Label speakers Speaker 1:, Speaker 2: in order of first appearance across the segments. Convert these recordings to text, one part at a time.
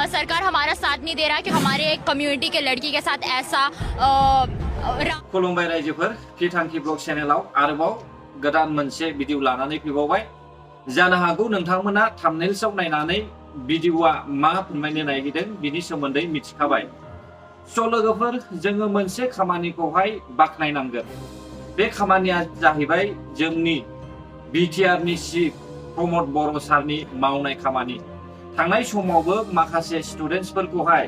Speaker 1: सरकार हमारा साथ नहीं दे रहा कि हमारे एक कम्युनिटी के लड़की के साथ ऐसा
Speaker 2: खुलुमबाय रायजोफोर फिथांखि ब्लग चेनेलाव आरोबाव गोदान मोनसे भिडिअ लानानै फैबावबाय जानो हागौ नोंथांमोना थाम्बनेल्सआव नायनानै भिडिअआ मा फोरमायनो नागिरदों बिनि सोमोन्दै मिथिखाबाय स' लोगोफोर जोङो मोनसे खामानिखौहाय बाख्नायनांगोन बे खामानिया जाहैबाय जोंनि बिटिआरनि चिफ प्रमद बर' सारनि मावनाय खामानि थांनाय समावबो माखासे स्टुडेन्टसफोरखौहाय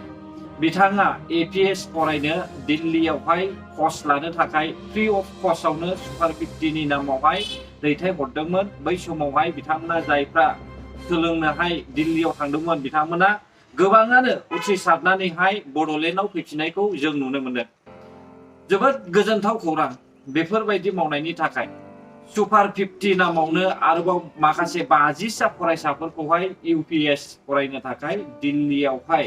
Speaker 2: बिथाङा एपीएस फरायनो दिल्लीयावहाय कर्स लानो थाखाय फ्री अफ कस्टआवनो सुपार 50नि नामावहाय दैथायहरदोंमोन बै समावहाय बिथांमोना जायफ्रा सोलोंनोहाय दिल्लीयाव थांदोंमोन बिथांमोना गोबाङानो उथ्रिसारनानैहाय बड'लेण्डआव फैफिननायखौ जों नुनो मोनदों जोबोद गोजोनथाव खौरां बेफोरबायदि मावनायनि थाखाय सुपार 50 नामावनो आरोबाव माखासे 50सा फरायसाफोरखौहाय यूपीएस फरायनो थाखाय दिल्लीयावहाय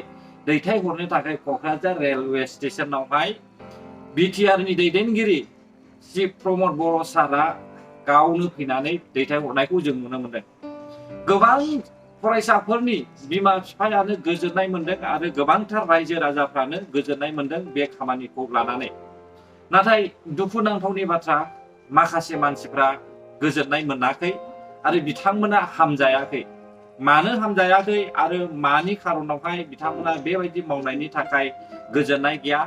Speaker 2: दैथायहरनो थाखाय क'क्राझार रेलवे स्टेशनावहाय बिटिआरनि दैदेनगिरि चिफ प्रमद बर' सारा गावनो फैनानै दैथायहरनायखौ जों नुनो मोनदों गोबां फरायसाफोरनि बिमा बिफायानो गोजोननाय मोनदों आरो गोबांथार रायजो राजाफ्रानो गोजोननाय मोनदों बे खामानिखौ लानानै नाथाय दुखुनांथावनि बाथ्रा माखासे मानसिफ्रा गोजोननाय मोनाखै आरो बिथांमोना हामजायाखै मानो हामजायाखै आरो मानि खारनावहाय बिथांमोना बेबायदि मावनायनि थाखाय गोजोननाय गैया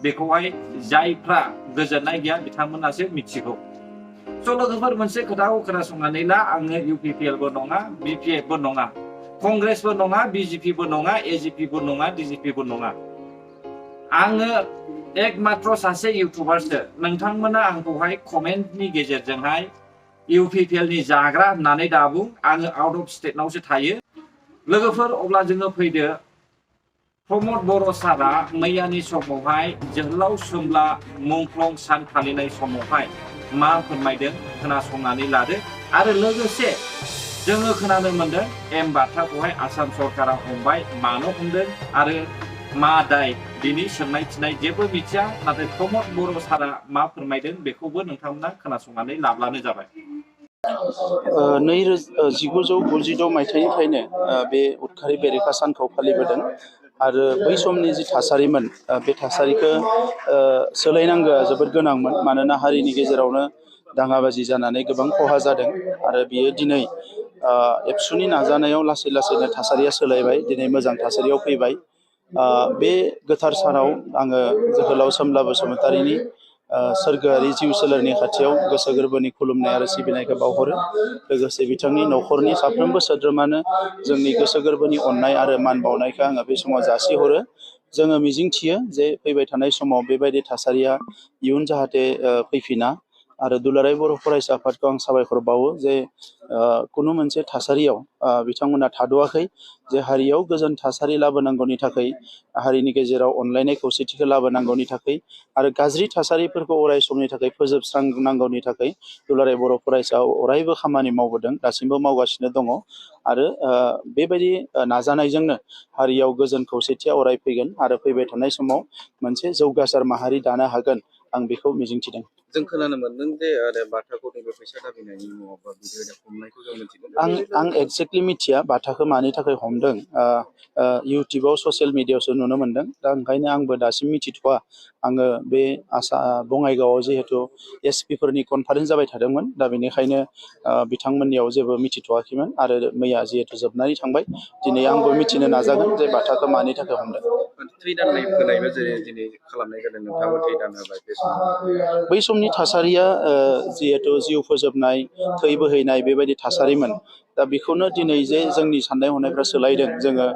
Speaker 2: बेखौहाय जायफ्रा गोजोननाय गैया बिथांमोनासो मिथिगौ स' लोगोफोर मोनसे खोथाखौ खोनासंनानै ला आङो यूपीपीएलबो नङा बीपीएफबो नङा कंग्रेसबो नङा बीजेपीबो नङा एजीपीबो नङा डीजीपीबो नङा आङो एकमात्र सासे इउटुबारसो नोंथांमोना आंखौहाय कमेन्टनि गेजेरजोंहाय यूपीपीएलनि जाग्रा होननानै दाबुं आङो आउट अफ स्टेटनावसो थायो लोगोफोर अब्ला जोङो फैदो प्रमद बर' सारा मैयानि समावहाय जोहोलाव सोमब्ला मुंख्लं सान फालिनाय समावहाय मा फोरमायदों खोनासंनानै लादो आरो लोगोसे जोङो खोनानो मोनदों एम बाथ्राखौहाय आसाम सरकारा हमबाय मानो हमदों आरो मा दाय बिनि सोंनाय फिननाय जेबो मिथिया नाथाय प्रमद बर' सारा मा फोरमायदों बेखौबो नोंथांमोना खोनासंनानै लाब्लानो जाबाय
Speaker 3: 1996 मायथाइनिफ्रायनो बे उदखारि बेरेखा सानखौ फालिबोदों आरो बै समनि जि थासारिमोन बे थासारिखौ सोलायनांगौआ जोबोद गोनांमोन मानोना हारिनि गेजेरावनो दाङाबाजि जानानै गोबां खहा जादों आरो बियो दिनै एबसुनि नाजानायाव लासै लासैनो थासारिया सोलायबाय दिनै मोजां थासारियाव फैबाय बे गोथार सानाव आङो जोहोलाव सोमब्ला बसुमतारीनि सोरगोआरि जिउ सोलेरनि खाथियाव गोसो गोरबोनि खुलुमनाय आरो सिबिनायखौ बावहरो लोगोसे बिथांनि न'खरनि साफ्रोमबो सोद्रोमानो जोंनि गोसो गोरबोनि अननाय आरो मान बावनायखौ आङो बे समाव जासिहरो जोङो मिजिंथियो जे फैबाय थानाय समाव बेबायदि थासारिया इयुन जाहाथे फैफिना आरो दुलाराय बर' फरायसा आफादखौ आं साबायखर बावो जे कुनु मोनसे थासारियाव बिथांमोना थाद'आखै जे हारियाव गोजोन थासारि लाबोनांगौनि थाखाय हारिनि गेजेराव अनलायनाय खौसेथिखौ लाबोनांगौनि थाखाय आरो गाज्रि थासारिफोरखौ अराय समनि थाखाय फोजोबस्रांनांगौनि थाखाय दुलाराय बर' फरायसा अरायबो खामानि मावबोदों दासिमबो मावगासिनो दङ आरो बेबायदि नाजानायजोंनो हारियाव गोजोन खौसेथिया अराय फैगोन आरो फैबाय थानाय समाव मोनसे जौगासार माहारि दानो हागोन आं बेखौ मिजिंथिदों
Speaker 4: जों खोनानो मोनदों जे बाथाखौ नैबे फैसा दाबिनायनि मुङाव बा बिदिनो हमनायखौ जों मिथिदों
Speaker 3: आं एक्जेक्टलि मिथिया बाथाखौ मानि थाखाय हमदों इउटुबाव ससियेल मिडियायावसो नुनो मोनदों दा ओंखायनो आंबो दासिम मिथिथ'वा आङो बे बङाइगावआव जिहेतु एसपिफोरनि कनफारेन्स जाबाय थादोंमोन दा बेनिखायनो बिथांमोननियाव जेबो मिथिथ'वाखैमोन आरो मैया जिहेतु जोबनानै थांबाय दिनै आंबो मिथिनो नाजागोन जे बाथाखौ मानि थाखाय हमदों
Speaker 4: थै दाननाय होनायबो जेरै दिनै खालामनाय जादों नोंथाङाबो थै दान होबाय बे समाव
Speaker 3: बै समनि थासारिया जिहेतु जिउ फोजोबनाय थै बोहैनाय बेबायदि थासारिमोन दा बेखौनो दिनै जे जोंनि साननाय हनायफ्रा सोलायदों जोङो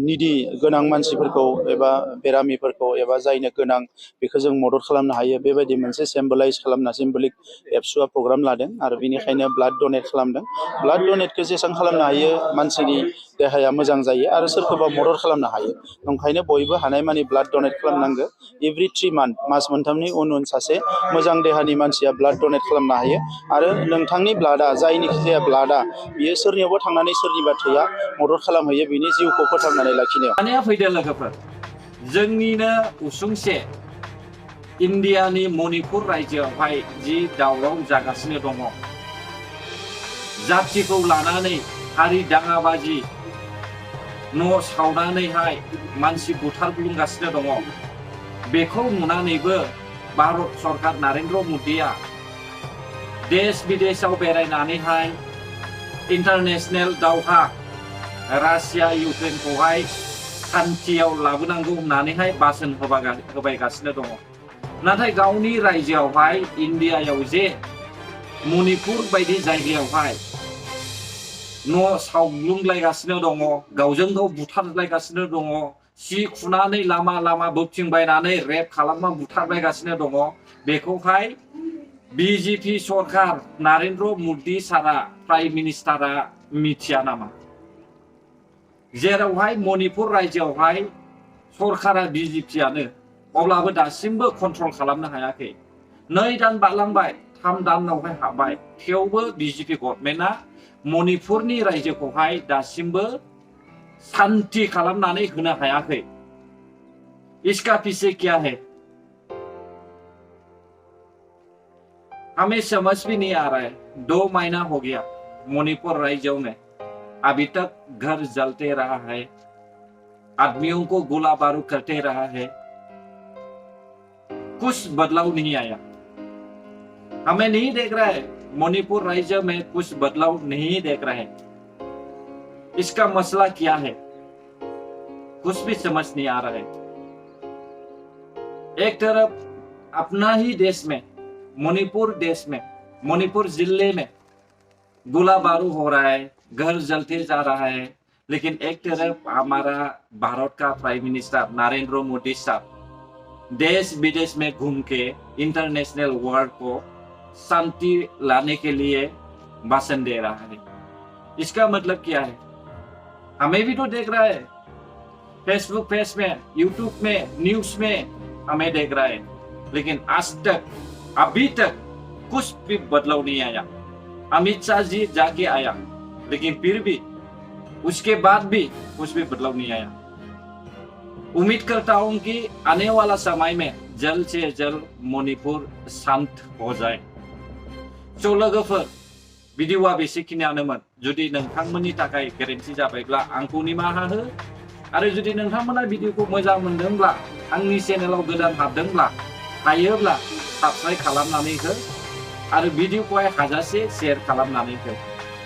Speaker 3: निदि गोनां मानसिफोरखौ एबा बेरामिफोरखौ एबा जायनो गोनां बेखौ जों मदद खालामनो हायो बेबायदि मोनसे सिम्बलाइज खालामना सिम्बलिक एबसुआ प्रग्राम लादों आरो बेनिखायनो ब्लाड डनेट खालामदों ब्लाड डनेटखौ जेसेबां खालामनो हायो मानसिनि देहाया मोजां जायो आरो सोरखौबा मदद खालामनो हायो ओंखायनो बयबो हानायमानि ब्लाड डनेट खालामनांगौ एभ्रि 3 मान्थ मास मोनथामनि उन सासे मोजां देहानि मानसिया ब्लाड डनेट खालामनो हायो आरो नोंथांनि ब्लाडआ जायनिखि जाया ब्लाडआ बियो सोरनियावबा थांनानै सोरनिबा थैया मदद खालामहैयो बिनि जिउखौ फोथांनानै लाखिनायाव
Speaker 2: दानिया फैदो लोगोफोर जोंनिनो उसुंसे इन्डियानि मणिपुर रायजोआवहाय जि दावराव जागासिनो दङ जातिखौ लानानै हारि दाङाबाजि न' सावनानैहाय मानसि बुथारग्लुंगासिनो दङ बेखौ नुनानैबो भारत सरकार नरेंद्र मोदीया देश विदेशाव बेरायनानैहाय इंटरनेशनल दावहा रासिया इउक्रेनखौहाय शान्तियाव लाबोनांगौ होननानैहाय बासोन होबायगासिनो दङ नाथाय गावनि रायजोआवहाय इन्डियायाव जे मणिपुर बायदि जायगायावहाय न' सावग्लुंलायगासिनो दङ गावजों गाव बुथारलायगासिनो दङ सि खुनानै लामा लामा बोबथिंबायनानै रेप खालामना बुथारलायगासिनो दङ बेखौहाय बीजेपी सरकार नरेंद्र मोदी सारा प्राइम मिनिस्टारा मिथिया नामा जेरावहाय मणिपुर रायजोआवहाय सरकारा बीजेपीआनो अब्लाबो दासिमबो कन्ट्रल खालामनो हायाखै 2 दान बारलांबाय 3 दानावहाय हाबबाय थेवबो बीजेपी गभर्नमेन्टआ मणिपुरनि रायजोखौहाय दासिमबो शांति खालामनानै होनो हायाखै इसका पीछे क्या है हमें समझ भी नहीं आ रहा है 2 महीना हो गया मणिपुर राज्यों में अभी तक घर जलते रहा है आदमियों को गोला बारूद करते रहा है कुछ बदलाव नहीं आया हमें नहीं देख रहा है मणिपुर राज्य में कुछ बदलाव नहीं देख रहा है इसका मसला क्या है कुछ भी समझ नहीं आ रहा है एक तरफ अपना ही देश में मणिपुर जिले में गोला बारूद हो रहा है घर जलते जा रहा है लेकिन एक तरफ हमारा भारत का प्राइम मिनिस्टर नरेंद्र मोदी साहब देश विदेश में घूम के इंटरनेशनल वर्ल्ड को शांति लाने के लिए भाषण दे रहा है इसका मतलब क्या है हमें भी तो देख रहा है फेसबुक पेज में यूट्यूब में न्यूज में हमें देख रहा है लेकिन आज तक अभी तक कुछ भी बदलाव नहीं आया अमित शाह जी जाके आया लेकिन फिर भी उसके बाद भी कुछ भी बदलाव नहीं आया उम्मीद करता हूं कि आने वाला समय में जल्द से जल्द मणिपुर शांत हो जाए स' लोगोफोर भिडिअआ बेसेखिनियानोमोन जुदि नोंथांमोननि थाखाय गोरोन्थि जाबायब्ला आंखौ निमाहा हो आरो जुदि नोंथांमोना भिडिअखौ मोजां मोनदोंब्ला आंनि चेनेलाव गोदान हाबदोंब्ला हायोब्ला साबस्क्राइब खालामनानै हो आरो भिडिअखौहाय हाजासे शेयार खालामनानै हो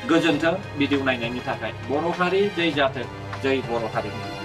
Speaker 2: गोजोन्थों भिडिअ नायनायनि थाखाय बर' हारि जय जाथों जय बर' हारि